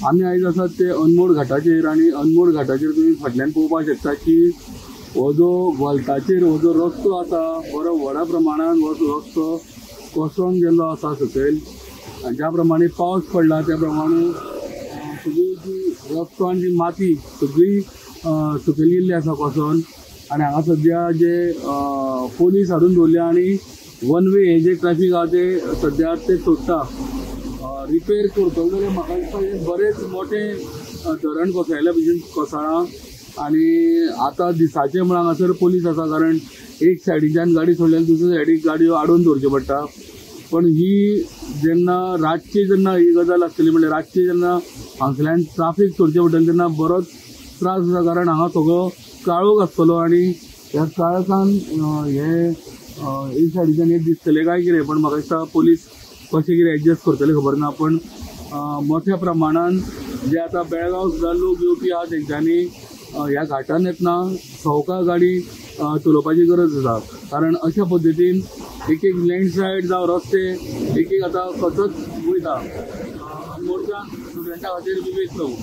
आमी आयज आसात ते अनमोड घाटाचेर आनी अनमोड घाटाचेर तुमी फाटल्यान पळोवपाक शकता की हो जो वलताचेर हो जो रस्तो आसा बरो व्हडा प्रमाणान हो रस्तो कोसळून गेल्लो आसा सकयल. आनी ज्या प्रमाणे पावस पडला त्या प्रमाणे सगळी जी रस्तो आनी जी माती सगळी सकयल गेल्ली आसा कोसळून. आनी हांगा सद्या जे पोलीस हाडून दवरल्या आनी वन वे हे जे ट्रॅफिक आहा ते सद्या ते सोडटा. रिपेर करतलो जाल्यार म्हाका दिसता हें बरेंच मोठें धरण कोसळ्ळ्या भशेन कोसळ्ळां. आनी आतां दिसाचें म्हळ्यार हांगासर पोलीस आसा, कारण एक सायडीच्यान गाडी सोडल्यार दुसरे सायडीक गाडयो आडोवन दवरच्यो पडटा. पण ही जेन्ना रातची जेन्ना ही गजाल आसतली म्हणल्यार रातची जेन्ना हांगसल्यान ट्राफीक सोडचें पडटलें तेन्ना बरोच त्रास आसा, कारण हांगा सगळो काळोख आसतलो आनी ह्या काळखान हे एक सायडीच्यान एक दिसतलें काय कितें. पण म्हाका दिसता पोलीस कशें कितें एडजस्ट करतले खबर ना. पण मोठ्या प्रमाणान जे आतां बेळगांव सुद्दां लोक येवपी आहा तेंच्यांनी ह्या घाटान येतना सवका गाडी चलोवपाची गरज आसा, कारण अशा पद्दतीन एक एक लँडस्लायड जावं रस्ते एक एक आतां खचत वयता. मोर्चान सगळ्यांच्या खातीर विवेक प्रभू.